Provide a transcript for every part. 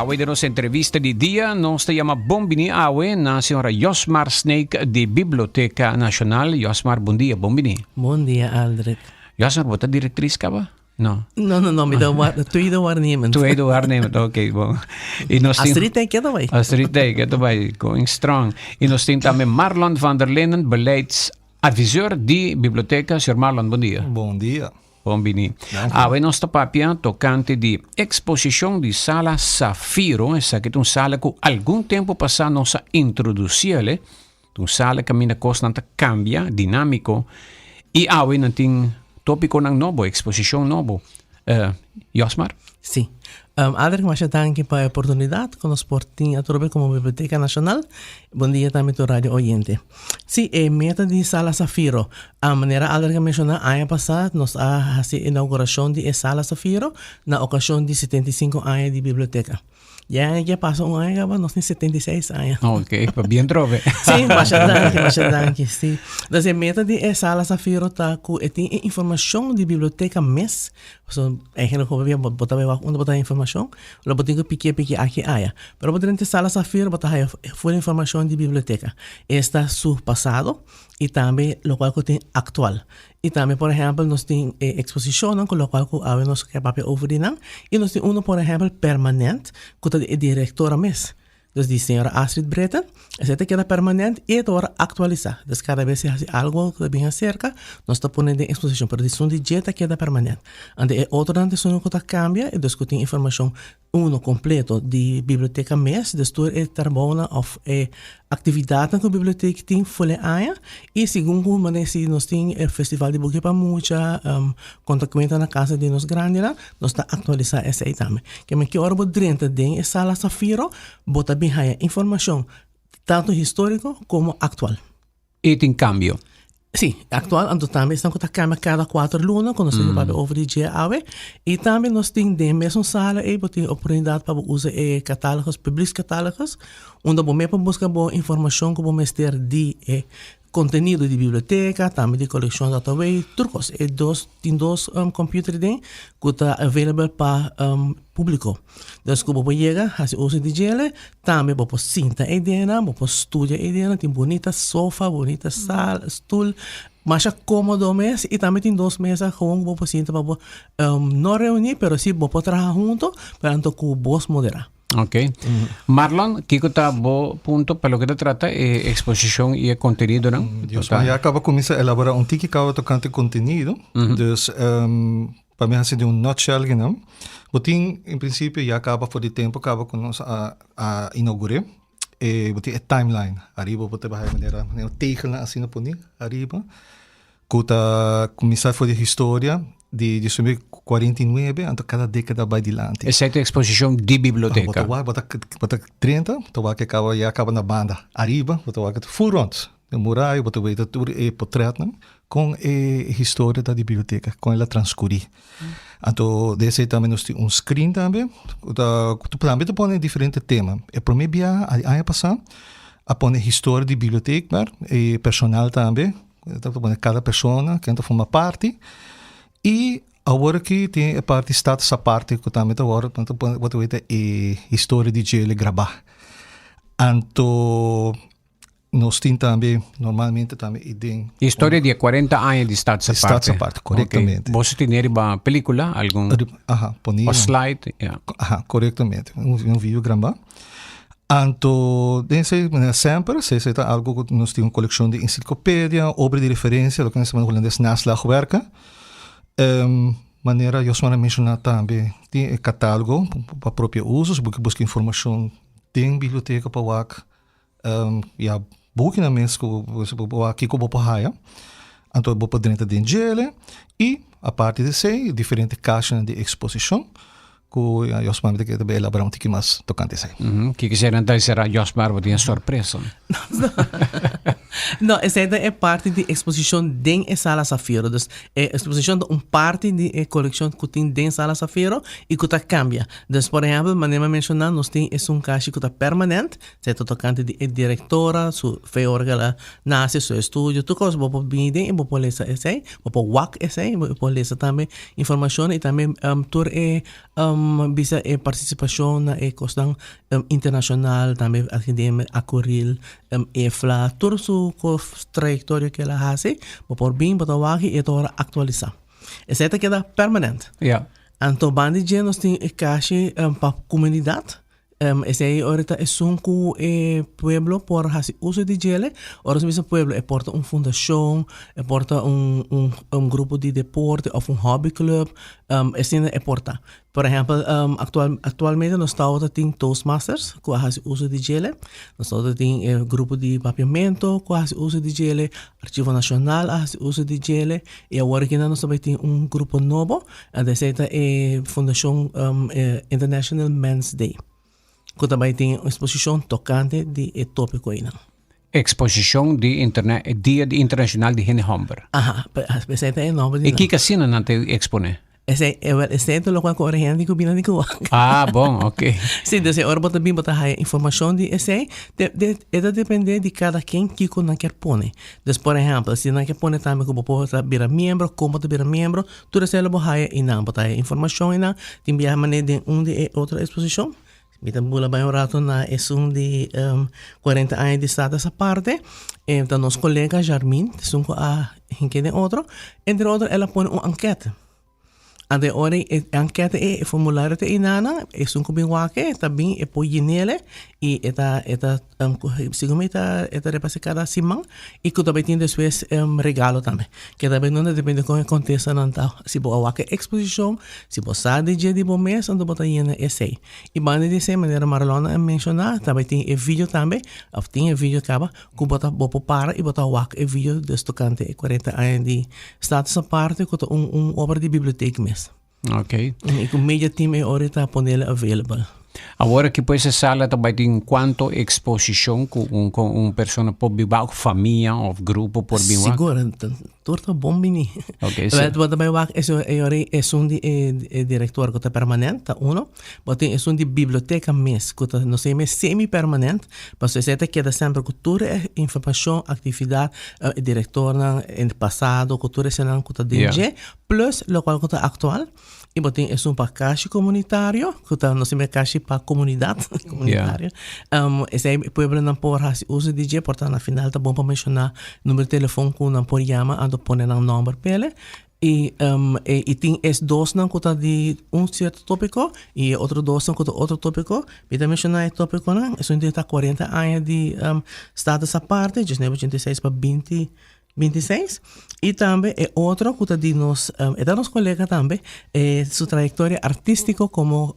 Awe den nos entrevista di dia nos ta yama bon bini awe na señora Josmar Sneek di Biblioteca Nacional. Josmar, bon dia, bon bini. Bon dia, Aldrich. Josmar, bo ta directriz kaba? No. No, no, no, mi ta war, tweede waarnemend. Tweede waarnemend, oké, okay, bon. Y nos tin, Astrid tem keto bai. Astrid tem keto bai, going strong. Y nos tin tambe Marlon van der Linden, beleidsadviseur di biblioteca. Señor Marlon, bon dia. Bon dia. Bon bini. Awe nos ta papia tokante di eksposishon di Sala Safiro. Esaki ta un sala ku algun tempu pasá nos a introdusí el. Ta un sala kaminda kosnan ta kambia, dinámiko. I awe nan tin tópikonan nobo, eksposishon nobo. Josmar? Sí. Aldrich, masha danki pa e oportunidat ku nos por tin atrobe komo Biblioteka Nashonal. Bon dia tambe tur radio oyente. Sí, e meta di Sala Safiro, a manera Aldrich a menshoná, aña pasá nos a hasi inaugurashon di e Sala Safiro na okashon di 75 aña di biblioteka. Ya aña ke pasa un aña kaba nos tin 76 aña. Ok, pa bien trove. Sí, masha danki, masha danki, sí. Dus e meta di e Sala Safiro ta ku e tin e informashon di biblioteka mes. So, eigenlijk hopi bia bo ta bai wak unda bo ta haya informashon, lo bo tin ku pikia pikia aki aya. Pero bo drenta e Sala Safiro bo ta haya full informashon di biblioteka. Esta su pasado i tambe lokual ku tin aktual. I tambe por ehèmpel nos tin e eksposishonnan ku lokual ku awe nos ke papia over di nan i nos tin uno por ehèmpel permanent ku ta di e direktora mes. Dus di señora Astrid Britten, esei ta keda permanent i e ta wòrdu aktualisá. Dus kada bes si hasi algu ku ta bin aserka, nos ta pone den eksposishon, pero di esun di dje ta keda permanent. Anto e otronan ta esun ku ta kambia i dus ku tin informashon Uno completo di biblioteca mes, dus tur e trabounan of e actividadnan cu biblioteca tin for e aña y segun cu manera si nos tin e festival di buki pa mucha, conta cuenta na casa di nos grandinan, nos ta actualisa esey tambe. Kimen ki ora bo drenta den e sala Safiro, bo ta bin haya informacion tanto historico como actual. E tin cambio. Sí, actual, anto tambe esnan cu ta cambia cada cuater luna, cu nos tin papia over di dje awe. Y tambe nos tin den mesun sala ey, bo tin oportunidad pa bo usa e catálogos, publiekscatálogos, unda bo mes por busca bo informacion cu bo mester di e contenido di biblioteca, tambe di coleccion dataway, tur cos. E dos, tin dos computer den cu ta available pa publico. Dus cu bo por yega, haci uso di djele, tambe bo por sinta ey dennan, bo por studia ey dennan, tin bunita sofa, bunita sal, stoel, masha comodo mes y tambe tin dos mesa gewoon cu bo por sinta pa bo no reuni, pero si bo por traha hunto, pero anto cu bos modera. Ok. Marlon, kiko ta bo punto pa loke ta trata e exposicion y e contenidonan? Dios mi ya caba cuminsa elabora un tiki caba tocante contenido. Dus pa mi haci den un nutshell kinan, bo tin en principio ya caba for di tempo caba cu nos a a inaugure e bo tin e timeline ariba bo ta bay manera manera tegelnan asina poni ariba Ku ta kuminsá for di historia di 1949, anto kada dékada bai dilanti. Esei ta eksposishon di biblioteka. Bo ta wak, bo ta, bo ta drenta, bo ta wak e kaba, ya kaba na banda ariba, bo ta wak ful rònt e muraya, bo ta weta tur e potrètnan kon e historia ta di biblioteka, kon el a transkurí. Anto den esei tambe nos tin un screen tambe, ku ta, ku tambe ta pone diferente tema. E promé biaha, aña pasá, a pone historia di bibliotek, e personal tambe. Ta pone kada persona ken ta forma parti i awor aki tin e parti status aparte ku tambe ta wòrdu ta pone bo ta weta e historia di djele grabá. Anto nos tin tambe normalmente tambe i den Historia di e kuarenta aña di status aparte. Status aparte, korektamente. Oké. Boso tene riba pelikula algun? Aha, pone. O slide, ya. Aha, korektamente. Un video grabá. Anto den esei manera semper, esei ta algo ku nos tin un kolekshon di ensiklopedia, obra di referensia, loke nos ta yama na hulandes naslagwerken. Manera Josmar a menshoná tambe tin e katálogo pa propio uso, si bo ke buska informashon den biblioteka pa wak ya bukinan mes ku bo wak kiko bo por haya, anto bo por drenta den djele i aparte di esei diferente kashanan di eksposishon. Ku Josmar mi ta kere ta elaborá un tiki mas tokante esei. Kiko esei nan ta será Josmar bo tin e sorpresa. No, esei ta e parti di eksposishon den e Sala Safiro. Dus e eksposishon ta un parti di e kolekshon ku tin den Sala Safiro i ku ta kambia. Dus por ehèmpel, manera mi a menshoná, nos tin esun kashi ku ta permanent, esei ta tokante di e direktora, su fe ora ku el a nase, su estudio, tur kos. Bo por bini den i bo por lesa esei, bo por wak esei, bo por lesa tambe informashon i tambe tur e bisa e partisipashon na e kosnan internashonal, tambe akademia, Akoril, EFLA, tur su trayektoria ku el a hasi, bo por bin, bo ta wak i e ta ora aktualisá. Esei ta keda permanent. Ja. Anto banda di dje nos tin e kashi pa komunidat. Esei ora ta esun ku e pueblo por hasi uso di djele. Ora nos bisa pueblo e por ta un fundashon, e por ta un un un grupo di deporte òf un hobby club, asina e por ta. Por ehèmpel aktual aktualmente nos tabata tin Toastmasters ku a hasi uso di djele, nos tabata tin e grupo di papiamento ku a hasi uso di djele, Archivo Nashonal a hasi uso di djele i awor aki nan nos ta bai tin un grupo nobo, anto esei ta e fundashon International Men's Day ku ta bai tin un eksposishon tokante di e topiko einan. Eksposishon di interna Dia di Internashonal di Hende Hòmber. Aha, esei ta e nòmber di nan. I kiko asina nan ta eksponé? Esei, e wèl, esei ta lokual ku ora hende ku bini di ku wak. Ah, bon, oké. Sí, dus e ora bo ta bin bo ta haya informashon di esei, de, de, e ta dependé di kada ken kiko nan kier pone. Dus por ehèmpel, si nan kier pone tambe ku bo por ta bira miembro, kon bo ta bira miembro, tur esei lo bo haya einan. Bo ta haya informashon einan, tin biaha manera den un di e otro eksposishon. Mi ta bula bai un rato na esun di 40 aña di Status Aparte. E ta nos kolega Jarmin, esun ku a hinke den otro. Entre otro el a pone un ankèt. Anto e ora e ankèt ei, e formulario ta einanan, esun ku bin wak e ta bin e por yen'el i e ta e ta segun mi ta e ta repas'é kada siman i ku ta bai tin despues regalo tambe. Keda bai no ta depende kon e kontestanan ta. Si bo a wak e eksposishon, si bo sa di dje di bo mes, anto bo ta yena esei. I banda di esei, manera Marlon a menshoná, ta bai tin e video tambe, òf tin e video kaba, ku bo ta bo por para i bo ta wak e video des tokante e kuarenta aña di Status Aparte ku ta un un obra di bibliotek mes. Ok. I ku media team e ora ta ponele available. Awor aki pues e sala ta bai tin kuanto eksposishon ku un ku un persona por biba òf famia òf grupo por bin wak? Sigur, tur ta bon bini. Ok, si. Bo ta bai wak eso e ora esun di e direktor ku ta permanent ta uno. Bo tin esun di biblioteka mes ku ta nos yama semi permanent pasobra esei ta keda semper ku tur e informashon, aktividat, e direktornan en pasado ku tur esenan ku ta den dje plus lokual ku ta aktual. I bo tin esun pa kashi komunitario, ku ta nos yama kashi pa komunidat komunitario. Esei pueblonan por hasi uso di dje, por ta na final ta bon pa menshoná numero di telefon ku nan por yama anto pone nan nòmber p'e. I i tin es dosnan ku ta di un sierto tópiko i e otro dosnan ku ta otro tópiko. Mi ta menshoná e tópikonan, esun ta kuarenta aña di status aparte, diesnuebe ochenta i seis pa binti 26 y tambe e otro cu ta di nos e ta nos colega tambe e su trayectoria artistico como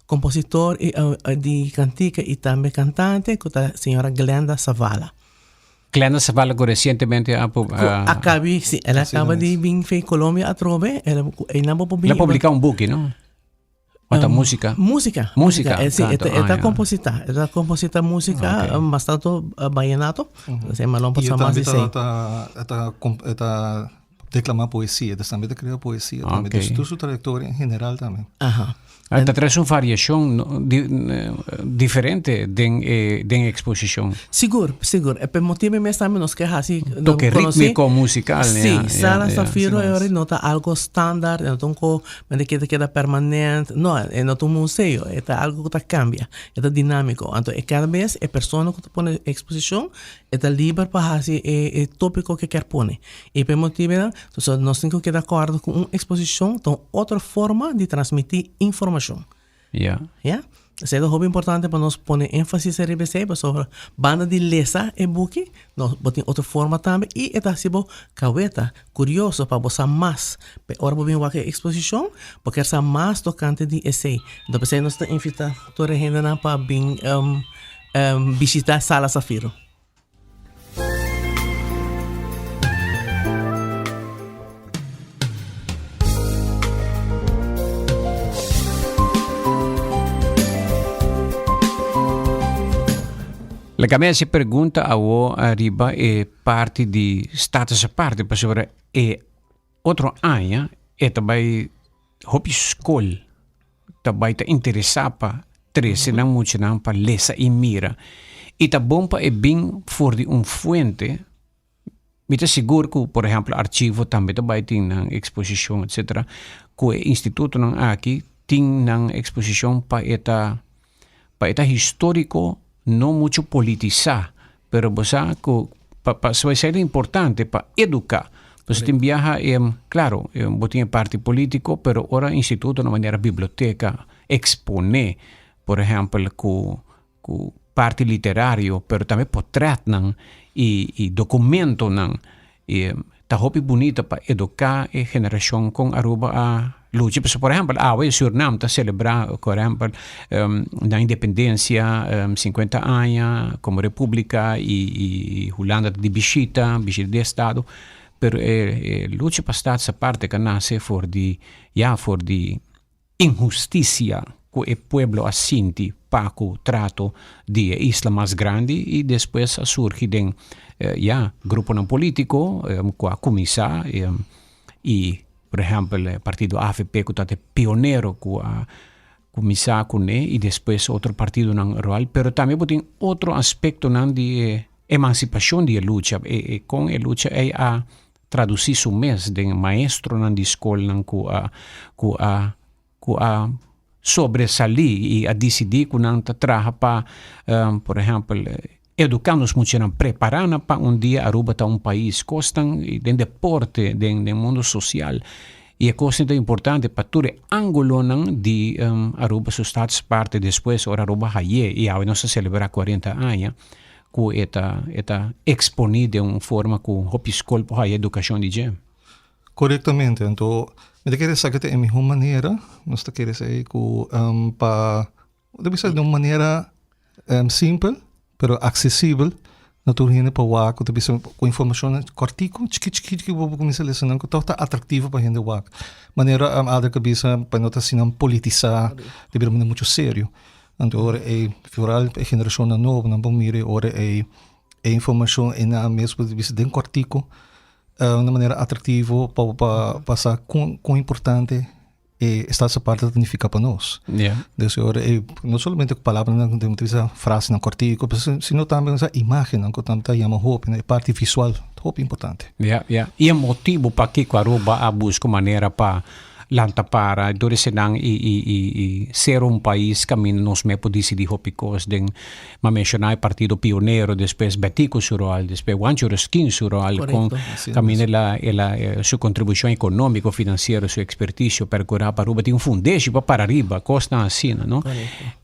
compositor y di cantica y tambe cantante cu ta señora Glenda Zavala. Glenda Zavala cu recientemente a cu a cabi si el a caba di bin fe Colombia atrobe el eynan bo por bin El a publica un buki no? O ta música? Música. Música. Sí, e ta composita. E ta composita música, okay. bastante vallenato. Uh -huh. Esei malon pasa mas di sei. E ta e ta declama poesia, dus tambe ta crea poesia tambe. Okay. Dus tur su trayectoria en general tambe. Aha. Ah, ta traes un variacion di, diferente den e den exposicion. Sigur, sigur. E pe motibo mes tambe nos ke hasi Toque ritmico musical. Sí, ja, Sala ja, Safiro ja. no ta algo standaard, no ta un ko Mende ke ta keda permanent. No, e no ta un museo, e ta algo ku ta kambia, e ta dinámiko. Anto e kada bes e persona ku ta pone e eksposishon e ta liber pa hasi e e tópiko ku e kier pone. I pa e motibunan, so nos tin ku keda akòrdo ku un eksposishon ta un otro forma di transmití informashon. Ya. Ya. Esei ta hopi importante pa nos pone énfasis riba esei pasobra banda di lesa e buki nos bo tin otro forma tambe i e ta hasi bo kaweta kurioso pa bo sa mas. P'e ora bo bin wak e eksposishon bo kier sa mas tokante di esei. Enton p'esei nos ta invitá tur e hendenan pa bin bishitá Sala Safiro. Laga mi hasi pregunta awo ariba e parti di status aparte pasobra e otro aña e ta bai hopi skol ta bai ta interesa pa trese nan muchanan pa lesa i mira i ta bon pa e bin for di un fuente. Mi ta sigur ku por ehèmpel archivo tambe ta bai tin nan eksposishon etsetera ku e institutonan aki tin nan eksposishon pa e ta pa e ta históriko no muchu politisá pero bo sa ku pa pa esei ta importante pa eduká pasobra tin biaha e klaro bo tin e parti polítiko pero ora institutonan manera biblioteka eksponé por ehèmpel ku ku parti literario pero tambe potrètnan i i dokumentonan i ta hopi bunita pa eduká e generashon kon Aruba a lucha. Pasobra por ehèmpel awe Sürnam ta selebrá por ehèmpel nan independensia sinkuenta aña komo repúblika i i Hulanda ta di bishita, bishita di estado pero e lucha pa Staats Aparte ku a nase for di ya for di inhustisia ku e pueblo a sinti pa ku trato di e isla mas grandi i despues a surgi den ya gruponan politiko ku a kuminsá i por ehèmpel e partido avp ku tabata e pionero ku a kuminsá kuné i despues otro partidonan rual pero tambe bo tin otro aspektonan di e emansipashon di e lucha e kon e lucha ei a traducí su mes den maestronan di scolnan cu a cu a cu a sobresalí y a dicidí cu nan ta traha pa por ehempel educa nos muchanan, prepara nan pa un dia Aruba ta un pais. Cosnan den deporte, den den mundo social y e cosnan ta importante pa tur e angulonan di Aruba su status aparte despues ora Aruba haye y awe nos ta celebra cuarenta aña. ku e ta e ta eksponí den un forma ku hopi skol por haya edukashon di dje. Korektamente. Anto mi ta kere esaki ta e mihó manera, nos ta kere esei ku pa bo ta bisa di un manera simpel pero aksesibel na tur hende pa wak ku ta bisa ku informashonnan kòrtiku chikí chikí chikí bo por kuminsá lesa nan ku tòg ta atraktivo pa hende wak. Manera Adrick a bisa pa no ta asina politisá ta bira muchu serio. Anto ora e foral e generashonnan nobo nan por mira e ora e e informashon e nan mes por bisa den kòrtiku na manera atraktivo pa pa pa sa kon kon importante e Status Aparte ta nifiká pa nos. Des e ora e no solamente ku palabranan ku ta bisa frasenan kòrtiku sino tambe sa imágennan ku tambe ta yama hopi e parti visual ta hopi importante. Ya ya i e motibu pakiko Aruba a buska un manera pa Lanta para dor eseinan i i i i ser un pais kaminda nos me por disidí hopi kos den m'a menshoná e partido pionero despues Betico su ròl despues Juancho Rusquin su ròl kon kaminda el a el a su kontribushon ekonómiko finansiero su ekspertisio perkurá pa Aruba tin un fundeshi pa para riba kosnan asina no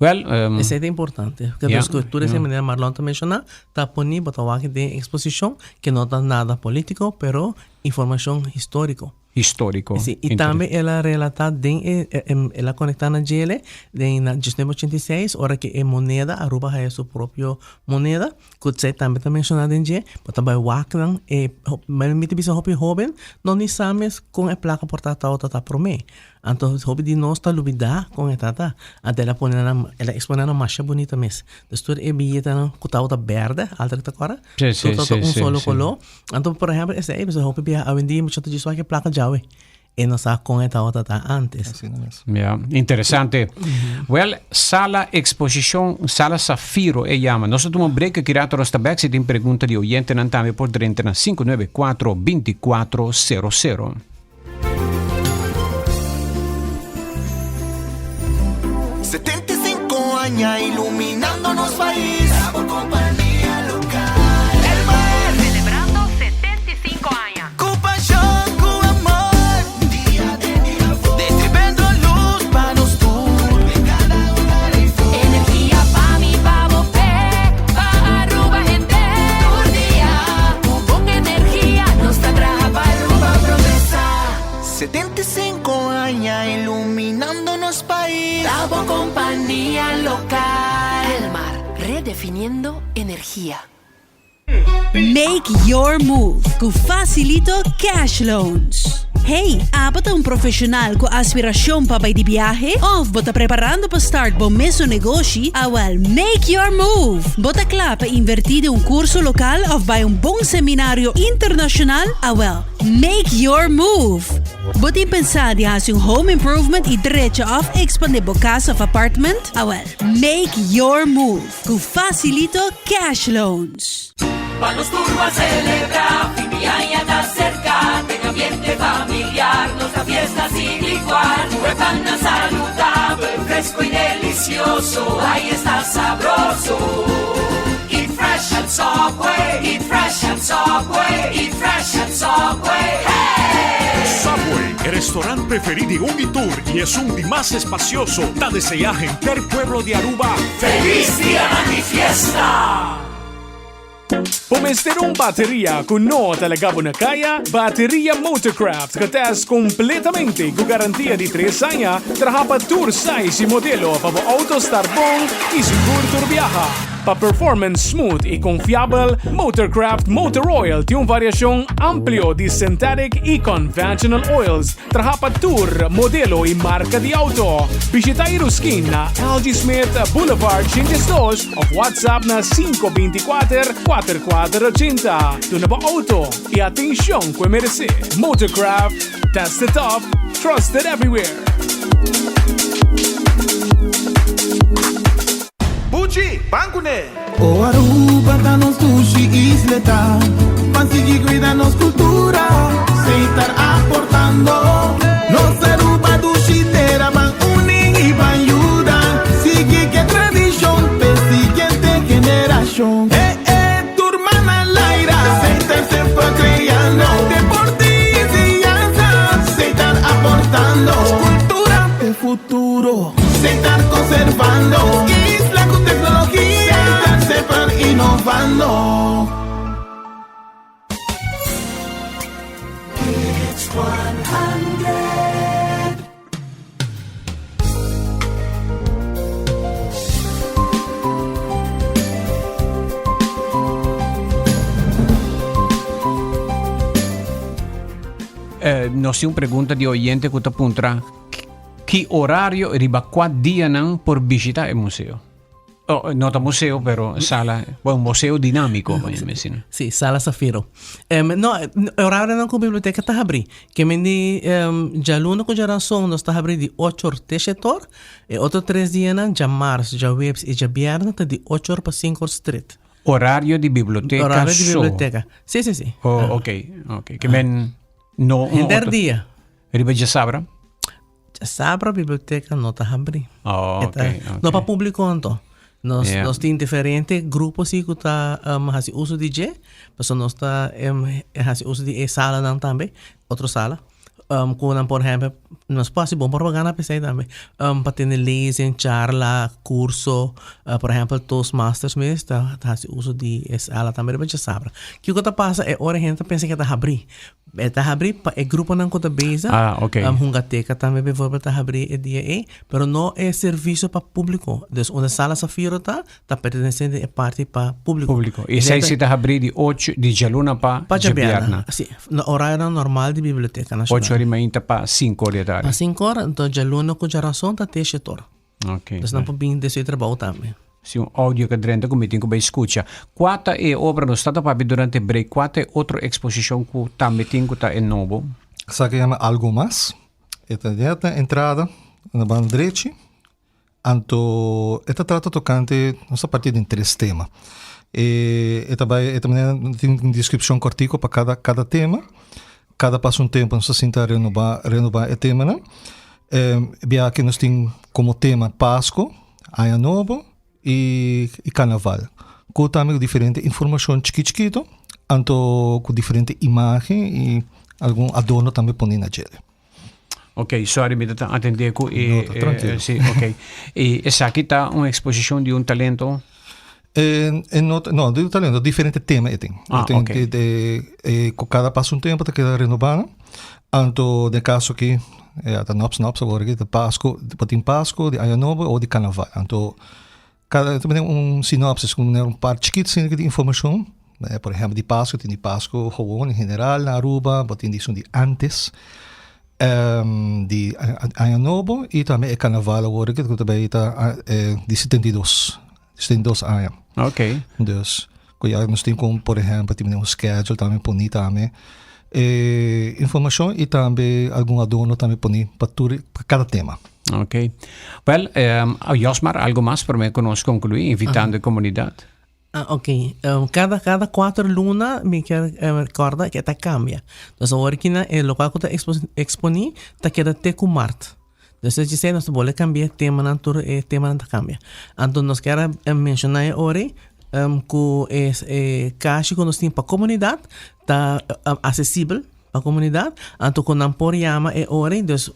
wèl Esei ta importante pasobra tur esei manera Marlon ta menshoná ta poni bo ta wak den eksposishon ke no ta nada polítiko pero informashon históriko. Histórico. Sí, y tambe el a relata den e, el a conecta na djele den na 1986, ora que e moneda, Aruba haya su propio moneda, cu esey tambe ta menciona den dje, bo ta bay wak nan, e, mi ta bisa hopi hoben no ni sa mes con e placa por ta tabata ta prome. Anto hopi di nos ta lubida con e tata. Anto el a pone nan, el a expone nan masha bunita mes. Dus tur e billetenan cu tabata berde, alter ta corda? Sí, sí, Tur tabata sí, un sí, solo sí. color. Anto, por ehempel, esei bisa hopi bia awendia mucha ta djis wak e plaka djawe. E no sa kon e tabata ta antes. Asina mes. Ja, interesante. Wel, sala exposicion, sala Safiro e yama. Nos ta tuma un break aki rato, nos ta bek. Si tin pregunta di oyentenan tambe por drenta na 594 2400. 75 aña iluminando nos pais. Bo compañía local. Elmar. Celebrando 75 aña. Cu pasion, cu amor. Dia den dia for. Distribuyendo luz pa nos tur. Den cada hogar y for. Energia pa mi, pa bo, p'e, pa Aruba hende. Tur dia, cu bon energia nos ta traha pa Aruba progresa. 75 aña iluminando nos pais. Ta bo compania local. Elmar, redefiniendo energia. Make your move ku Facilito Cash Loans. Hey, abo ta un profesional cu aspiracion pa bay di biahe? Of bo ta preparando pa start bo mesun negoshi? Awel, make your move! Bo ta cla pa inverti den un curso local of bay un bon seminario internacional? Awel, make your move! Bo tin pensa di haci un home improvement y drecha of expande bo cas of apartment? Awel, make your move cu Facilito Cash Loans! Pa nos tur a celebra, fin di aña ta cerca, den ambiente familiar nos ta fiesta sin igual. Cu e pannan saludabel, fresco y delicioso, ay esta sabroso. Eat fresh at Subway, eat fresh at Subway, eat fresh at Subway, hey! Subway, e restaurant preferi di un y tur y esun di mas espacioso, ta desea henter pueblo di Aruba Feliz Dianan di Fiesta! Bo mester un bateria ku no ta laga bo na kaya? Bateria Motorcraft getest kompletamente ku garantia di tres aña, traha pa tur size i modelo pa bo auto start bon i sigur tur biaha. Pa performance smooth i konfiabel, Motorcraft Motor Oil tin un variashon amplio di synthetic i conventional oils Traha pa tur modelo y marca di auto. Bishita Iruskin na Algie Smith Boulevard 82 of WhatsApp na 524 4480. Duna bo auto e atencion cu e merece. Motorcraft, tested tough, trusted everywhere. Buchi, ban kuné! O Aruba ta nos dushi isleta, Ban sigui cuida nos cultura, Seitar aportando. Nos Aruba dushi tera, Ban uni y ban yuda, Sigui ke tradicion p'e siguiente generacion. Eh eh, tur man al aire, Seitar semper creando, Deporte y enseñanza, Seitar aportando, Cultura p'e futuro. Setar conservando Isla cu tecnologia Setar semper innovando. Hits 100. Eh, nos tin un pregunta di oyente ku ta puntra Ki orario y riba cua dianan por bishita e museo? Oh, no ta museo, pero sala, bueno, museo dinámico, vaya mencionar. Sí, sala Zafiro. Um, no, horarionan cu biblioteca ta habri. Ke men di um, djaluna cu djaranson nos ta habri di 8 or te 7 or. E otro tres dianan, djamars, djaweps y djabierna ta di 8 or pa 5 or street. Horario di biblioteca Horario di biblioteca. Sí, sí, sí. Oh, ok, ok. Ke men no... Henter dia. Riba djasabra? Djasabra biblioteca no ta habri. Oh, ok, ok. No pa publico anto. Nos, yeah. nos tin diferente grupo si ku ta um, hasi uso di dje. Paso nos ta um, hasi uso di e salanan tambe, otro sala. Um, ku nan, por ejemplo, nos por hasi bon propaganda pesei tambe. Um, pa tene lezing, charla, curso. Uh, por ejemplo, Toastmasters mes ta, ta hasi uso di e sala tambe riba djasabra. Kiko ta pasa e ora hende ta pensa ke ta habri. E ta habri pa e gruponan ku ta bezig. Ah, ok. Um, Hungateca tambe bijvoorbeeld ta habri e dia ei, pero no e servicio pa publico. Dus unda Sala Safiro ta, ta perteneciente e parti pa publico. Publico. Y esei si ta habri di ocho, di djaluna pa Pa djabièrnè. djabièrnè. Si, na orarionan normal di Biblioteca Nacional. Ocho ora y mainta pa cinco ora di tardi. Pa cinco ora, enton djaluna ku djarason ta te shete ora. Ok. Dus nan por bin den su trabou tambe. Si un audio ka drenta ku mi tin ku bai skucha. Kua ta e obra nos ta ta papia durante break? Kua ta e otro eksposishon ku tambe tin ku ta e nobo? Esaki yama Algo Mas. E ta net na entrada na banda drechi. Anto e ta trata tokante, nos ta parti den tres tema. E e ta bai e ta manera tin un deskripshon kòrtiku pa kada kada tema. Kada pas un tempu nos ta sinta renobá renobá e temanan. Bia aki nos tin komo tema Pasko, Aña Nobo i i Karnaval. Ku tambe ku diferente informashon chikit chikito, anto ku diferente imagen i algun adorno tambe poni na djele. Ok, sorry, mi ta atendé ku e... No, ta trankilo. Si, ok. I esaki ta un eksposishon di un talento? E, e no, no, di un talento, diferente tema e tin. Ah, e tin ok. de, de, e, ku kada paso un tempo ta keda renobá. Anto den kaso aki, ja, ta nops nops awor aki, ta Pasko, bo tin Pasko, di Aña Nobo o di Karnaval. Anto kada ta menen un sinopsis, ku un par chikit asina di informashon. Por ehempel di Pasko tin di Pasko gewoon en general na Aruba, bo tin di esun di antes. Di Aña Nobo y tambe e Carnaval awor cu ta bay ta di 72, 72 aña. Ok. Dus, cu ya nos tin con, por ehempel, tin un schedule tambe poni tambe. E informacion y tambe algun adorno tambe poni pa tur, pa cada tema. Ok. Wel, Josmar, algo mas prome cu nos conclui, invitando e comunidad? Ah, ok. Cada, cada cuatro luna mi kier recorda que ta cambia. Dus awor aki na e locual cu ta exponi ta keda te cu maart. Dus esei djisei nos ta bole cambia e temanan tur e temanan ta cambia. Anto nos kier a menciona e ora cu e e cashi cu nos tin pa comunidad ta accesibel pa comunidad. Anto cu nan por yama e ora dus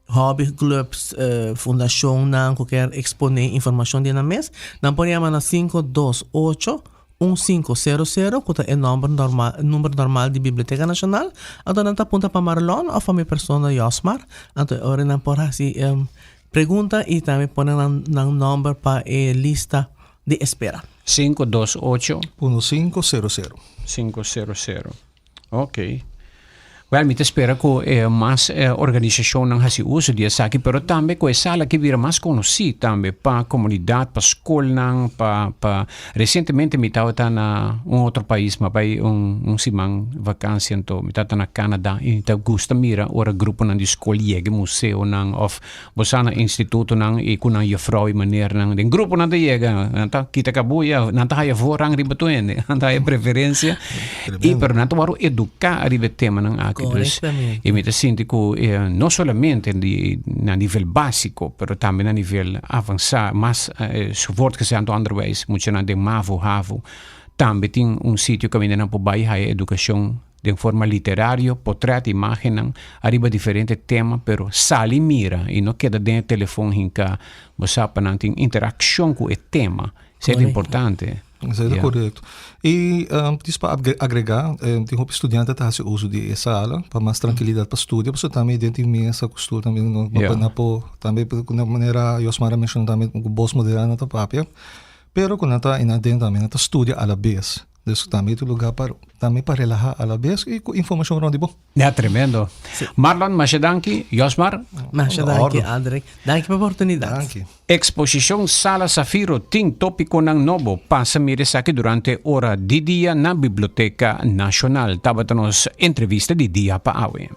Hobby clubs, fundacionnan cu kier expone informacion di nan mes, nan por yama na 528 1500 cu ta e nomber normal, number normal di Biblioteca Nacional. Anto nan ta punta pa Marlon of pa mi persona Josmar. Anto e ora nan por haci pregunta y tambe pone nan nan nomber pa e lista di espera. 528. 1500. 500. Ok. Wel, mi ta spera ku e mas organisashonnan hasi uso di esaki, pero tambe ku e sala aki bira mas konosí tambe pa komunidat, pa skolnan, pa pa resientemente mi tabata na un otro pais, mi a bai un un siman vakansia anto mi tabata na Canada i mi ta gusta mira ora gruponan di skol yega e museonan òf Bo sa na institutonan i ku nan jufrou i meneernan den gruponan ta yega, nan ta kita kabuya, nan ta haya voorrang riba tur hende, nan ta haya preferencia i pero nan ta wòrdu eduká riba e temanan aki. Dus i mi ta sinti ku no solamente di na nivel básiko pero tambe na nivel avansá mas voortgezet onderwijs muchanan den mavo, havo tambe tin un sitio kaminda nan por bai haya edukashon. Den forma literario, potret, imagennan ariba diferente tema, pero sali mira y no keda den e telefon hinca, bo sa pa nan tin interaccion cu e tema. Esey ta importante. Esey ta corecto. Y dis pa agrega, tin hopi studiante ta haci uso di e sala pa mas trankilidad pa studia, pasobra tambe den tin mesa cu stoel tambe no no por, tambe na manera Josmar a menciona tambe cu bos moderano ta papia, pero cu nan ta den tambe nan ta studia alabes. Dus tambe ta un lugar pa tambe pa relaha a la bes y cu informacion rond di bo. Ja, tremendo. Marlon, masha danki. Josmar? Masha danki, Aldrich. Danki pa e oportunidad. Danki. Exposicion Sala Safiro tin topiconan nobo. Pasa mira esaki durante ora di dia na Biblioteca Nacional. Tabata nos entrevista di dia pa awe.